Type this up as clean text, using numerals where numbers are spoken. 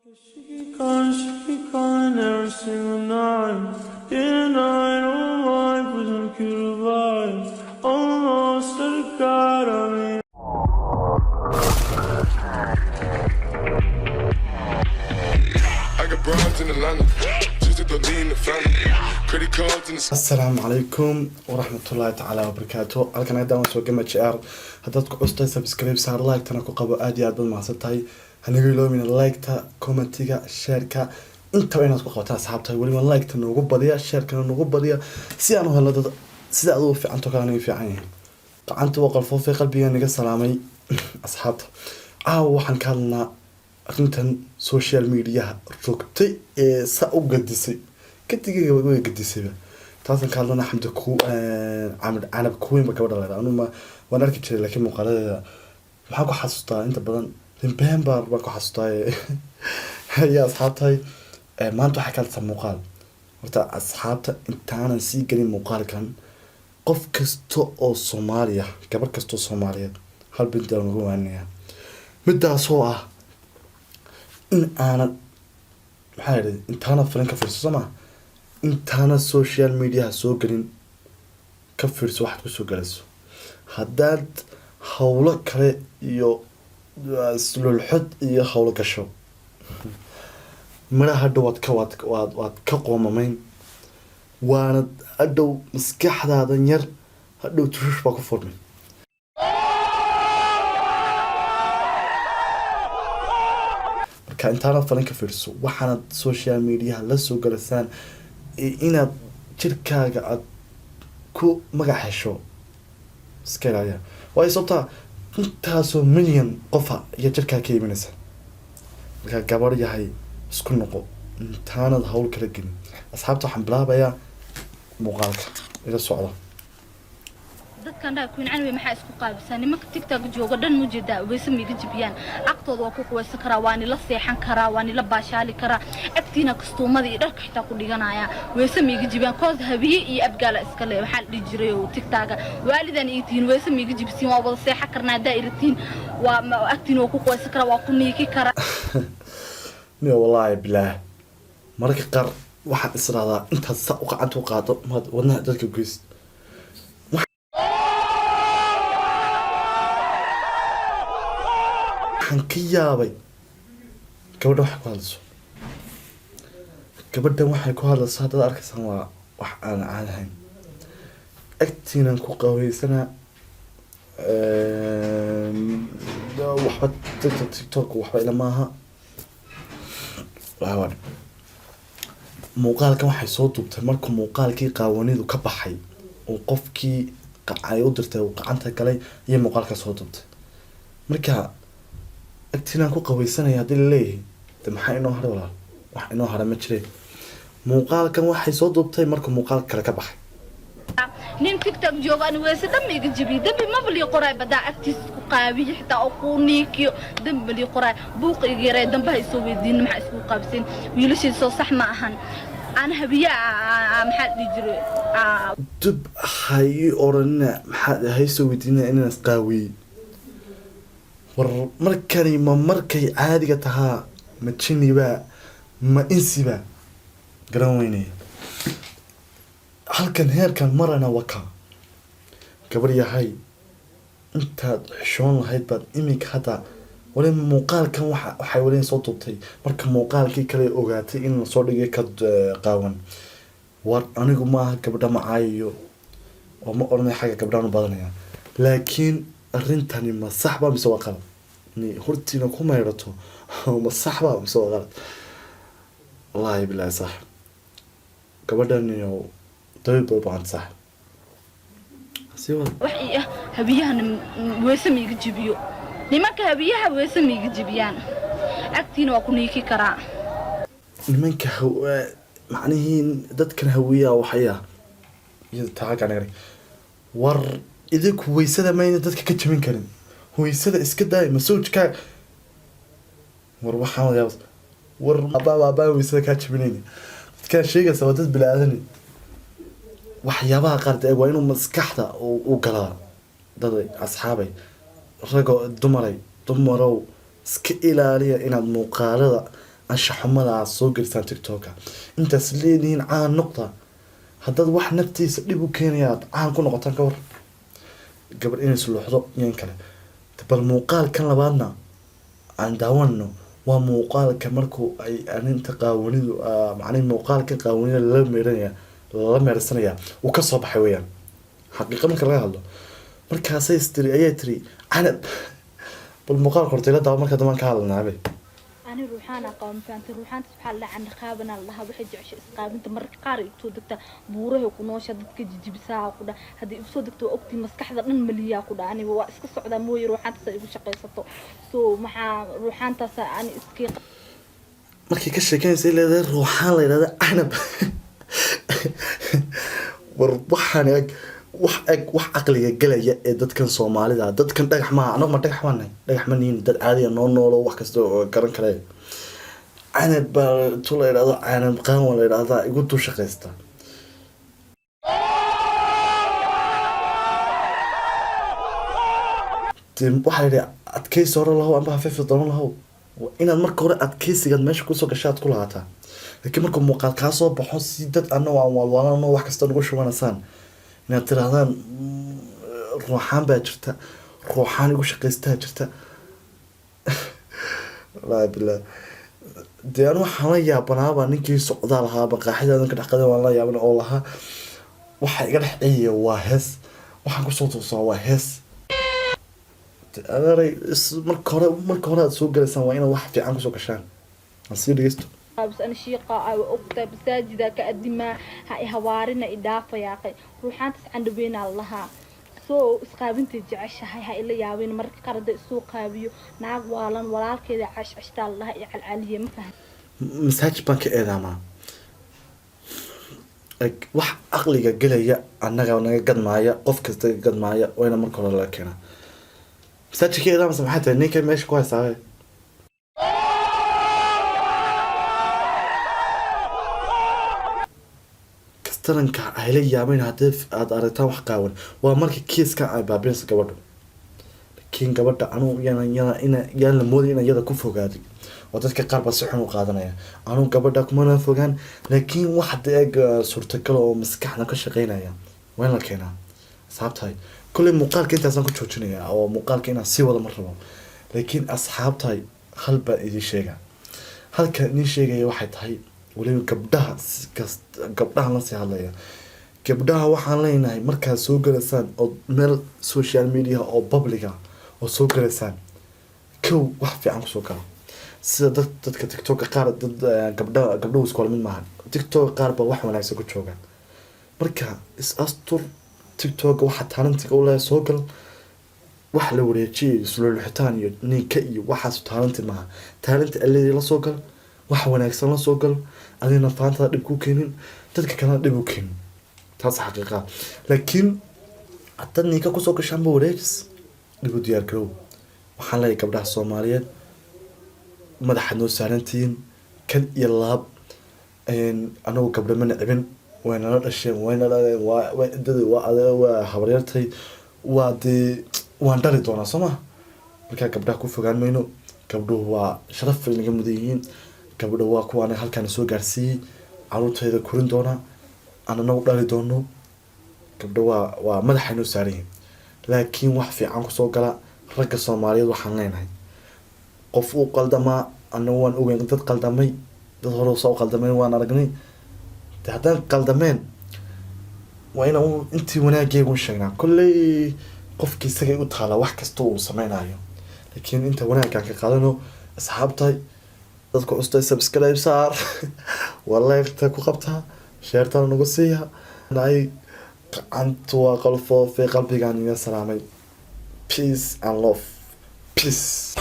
She calling, she calling every single night. In and night, oh my, put some cute vibes. Almost to the God, I mean. I got broads in Atlanta, just to lean the family. Credit cards in the Asalaamu calaykum waraxmatullaahi tacaala wabarakaatu. Halkan haddaan soo gama jr. Haddaad ku custahay, subscribe saar, like-tana ku qabo. Aad iyo aad baad mahadsan tahay. Hanaga iloomina like-ta, commentiga, shareka, intaba inaad ku qabataan asxaabta. Weliba like-ta noogu badiya, sharekana noogu badiya, si aan u helo dad sida adugu fiicanto kale aniga fiican yahay. Gacanta waa qalfoofay, qalbiga naga salaamay asxaabta. Caawa waxaan ka hadalnaa arrintan social mediaha rogtay ee sa u gadisay, gadigayga way gadisayba. Taasaan ka hadlana. Xamdi ku Camid Canab Kuweyn ba gabadha leedahay. Anuma waan arki jiray, laakiin muuqaaladeeda maxaan ku xasuustaa? Inta badan Remember baan ku xasuustaa. Ya asxaabtahay, maanta waxaa ka hadlaysaa muuqaal. Horta asxaabta, intaanan sii gelin muuqaalkan, qof kasta oo Soomaaliya, gabar kasta oo Soomaaliyeed, hal bintaan uga waaninayaa, midaasoo ah in aanad, maxaa yidhi, intaanad filin ka fiirso. Soo maa intaanad social mediaha soo gelin, ka fiirso waxaad kusoo galayso. Haddaad howlo kale iyo lulxod iyo howlo gasho, midhaha hadhow waad ka waad waad waad ka qoomamayn, waanad hadhow maskaxdaadan yar hadhow tushush baa ku furmay. Marka intaanad falin ka fiirso waxaanad social mediaha la soo galasaan inaad jirkaaga aad ku magac hesho, iska ilaaliya. Waayo, sababtaa intaasoo milyan qofa ayaa jirkaa ka imanaysa. Markaa gabar yahay, isku noqo intaanad hawl kala gelin. Asxaabta, waxaan bilaabayaa muuqaalka, ila socda. Dadkan dhaa Queen Canwe, maxaa isku qaabisaa? Nimanka TikTok jooga dhan mujeedaa, weyse miiga jibiyaan. Agtooda waa ku quwaysan karaa, waa nila seexan karaa, waa nila baashaali karaa. Agtiina kastuumada iyo dharka xitaa ku dhiganaya, weyse miiga jibiyaan. Koos habiye iyo abgaala iska le. Waxaa la dhihi jiray oo TikToka waalidan ii tihiin, weyse miiga jibisiin, waa wada seexan karnaa. Haddaa iratiin, waa agtiina waa ku quwaysan karaa, waa ku niiki karaa. Niyo, wallaahi bilaah, mararka qaar waxaan israadaa intaad sa u gacanta u qaado maad wadnaha dadka goysid. Waxaan ka yaabay gabadhan waxay ku hadlayso. Gabadhan waxay ku hadlayso haddaad arkaysaan, waa wax aan caadi ahayn. Agtiinan ku qaweysanaa, waxba dadka TikTok waxba ila maaha. Waa muuqaalkan waxay soo duubtay markuu muuqaalkii qaawanidu ka baxay, uu qofkii ay u dirtay uu gacanta galay iyo muuqaalka soo duubtay. Marka agtiinaan ku qaweysanaya haddii laleeyahay, de maxaa inoo haray, walaal? Wax inoo hara ma jireen. Muuqaalkan waxay soo duubtay markuu muuqaalka kale ka baxay. Nin TikTok jooga ani weyse dhan ma iga jabiyo, dembi maba lii qoraay. Badaa agtiisa isku qaabiyo xitaa oo kuu niikiyo, dembi ma lii qoraay. Buuqa iga yaree, dambaha isoo weydiin maxaa isku qaabsin wiilashiisa. Soo sax ma ahan aan habiye, maxaa la dhihi jiray? Dib ha ii odhanina, maxaad haysoo weydiinaya inaan isqaawiyey. War markani ma markay caadiga tahaa? Ma jinibaa ma insiba garan weynaya? Halkan heerkan marana waka gabar yahay, intaad xishoon lahayd baad iminka hadda wali muuqaalkan waxa waxay wali soo duubtay marka muuqaalkii kale ogaatay in lasoo dhigay ka qaawan. War anigu maaha gabdha macaayayo oo ma odhanay xagga gabdhaan u badanaya, laakiin arrintani ma sax ba mise waa qalad? Ni hortiina ku maydhato, ma sax ba mise waa qalad? Wallaahi bilaahi, sax gabadhan iyo dabib bay u baahan sax sii wada. Wax ii ah, habiyahana weyse ma iga jibiyo. Nimanka habiyaha weyse ma iga jibiyaan, agtiina waa ku niiki karaa. Nimanka macnihii dadkan hawiyaa waxaya iyo taagan. War idinku waysada mayna dadka ka jabin karin, waysada iska daaya masawjkaa. War waxaan wadayaa, war abaa abaa waysada kaa jabinayna. Dadkaa sheegaysa waa dad bilaadan. Waxyaabaha qaar dee waa inuu maskaxda u galaa daday. Asxaabay, rago, dumaray, dumarow, iska ilaaliya inaad muuqaalada Anshaxumada aad soo gelisaan TikToka, intaas leedihiin caan noqda, haddaad wax naftiisa dhib u keenaya aad caan ku noqotaan, ka war gabadh inay isluuxdo iyo in kale? Bal muuqaalkan labaadna aan daawanno. Waa muuqaalka markuu ay arinta qaawanidu, macnihi muuqaalka qaawanida lala meeranaya, lala meersanaya uu kasoo baxay weeyaan. Xaqiiqa marka laga hadlo, markaasay tiri, ayay tiri Canab. Bal muuqaalka horta ila daawo, marka dambaan ka hadlanaabe. Ani ruuxaan aqaba, mafahamtay? Ruuxaantas waxaa la dhahaa candhaqaabanaa la dhahaa. Waxay jeceshay isqaabinta. Mararka qaar ay igusoo degtaa, buurahay ku noosha, dadka jijibisaa ku dha. Haddii igusoo degto, waa ogtii, maskaxda dhan maliyaa ku dha. Aniga waa iska socdaa mooye, ruuxaantaas ay igu shaqaysato. So maxaa ruuxaantaas ani iskii Markay ka sheekeynaysa leedahay ruuxaan la yidhahda Canab. War waxaan eg, wax eg, wax caqliga gelaya ee dadkan Soomaalida, dadkan dhagax maaha. Anagu ma dhagax baa nahay? Dhagax ma nihin, dad caadiya noo noolo, wax kasta oo garan kale. Canab baa tu la yidhahdo, Canab qaan la yidhahdaa, igu dul shaqaysta. Dee waxaa la yidhi adkaysi hore lahow amba hafeefi doona lahow. Waa inaad marka hore adkaysigaad meesha kusoo gasha aad ku lahaataa. Laakiin marka muuqaal kaa soo baxo, si dad anna waan waalwaalano, wax kasta nagu shubanaysaan, inaad tirahdaan ruuxaan baa jirta, ruuxaan igu shaqaystaa jirta. Wallaahi bilah, dee anu waxaan la yaabanaaba ninkii socdaa lahaa maqaaxidaadan ka dhex qadan. Waan la yaaban oo lahaa waxa iga dhex ciyaya waa hees, waxaan kusoo tuusaa waa hees. Adeeray, marka hore aad soo galaysaan waa inaad wax fiican kusoo gashaan. Aan sii dhegeysto. Bas ani shiiqa ay waa ogtahay, masaajida ka adimaa, ha i hawaarina, i dhaafa yaaqay. Ruuxaantas candhaweynaa la lahaa. So isqaabintay jeceshahay, ha ila yaabin. Mararka qaar hadda isoo qaabiyo, naag waalan walaalkeeda cashcashtaa la dhahaa, iyo calcaliye, ma fahan? Masaajid baan ka eedaamaa. Eg, wax caqliga gelaya annaga naga gadmaaya, qof kasta gadmaaya, wayna marka hore laga keenaa. Masaajid ka eedaamaysa maxay tahay? Ninka meesha ku haysaabe. Kastaranka hayla yaabayn haddii aad aragtaan wax qaawan. Waa marka kiiska ay baabinaysa gabadhu. Laakiin gabadha anugu yana ina yaan la mooday in iyada ku fogaaday, oo dadka qaar baa si xun u qaadanaya. Anugu gabadha kumana fogaan, laakiin wax dee eg suurtagal oo maskaxda ka shaqeynaya waa in la keenaa. Asxaabtahay, kolley muuqaalka intaasaan ku joojinaya, oo muuqaalka inaan sii wada ma rabo. Laakiin asxaabtahay, hal baan idiin sheega. Halka idiin sheegaya waxay tahay, weliba gabdhaha si gabdhahan lasii hadlaya. Gabdhaha waxaan leenahay, markaad soo galaysaan oo meel social media oo public ah oo soo galaysaan, kow wax fiican kusoo gala. Sida dadka TikToka qaar, dad gabdha, gabdhuhu isku wala mid maaha. TikTok qaar baa wax wanaagsan ku joogaan. Marka is astur. TikToka waxa talentiga u leeyahay soo gal. Wax la wareejiyay, islulixitaan iyo ninka iyo waxaas talenti maaha. Talenti alledii la soo gal, wax wanaagsan la soo gal, adigna faantada dhib ku keenin, dadka kalena dhib u keenin. Taas xaqiiqa. Laakiin haddaad ninka kusoo gashaanba wareejis, dhib u diyaar garow. Waxaan leeyahay gabdhaha Soomaaliyeed, madaxaad noo saarantihiin, kan iyo laab. Anagu gabdho ma necbin, way nala dhasheen, way nala dhaleen, waa idadii, waa adee, waa habaryartay, waa dee waan dhali doonaa, soo ma? Markaa gabdhaha ku fogaan mayno. Gabdhuhu waa sharaf bay naga mudan yihiin. Gabdho waa kuwa anaga halkaan soo gaarsiiyey, caruurtayda korin doona, aan anagu dhali doono. Gabdho waa madaxay noo saaran yihiin, laakiin wax fiican kusoo gala. Ragga Soomaaliyeed waxaan leenahay, qof uu qaldamaa, anagu waan ogeyn dad qaldamay, dad hore soo qaldameen waan aragnay. De haddaan qaldameen, waa inaan intii wanaageega u sheegnaa. Kolley qofki isagay u taalaa wax kasta uu sameynayo, laakiin inta wanaaggaan ka qaadano. Asxaabtahay, dadka custay, subscribe saar, waa like-ta ku qabtaa, share-tana nagu siiya. Ay gacantu waa qalfoofay, qalbigaan iga salaamay. Peace and love, peace.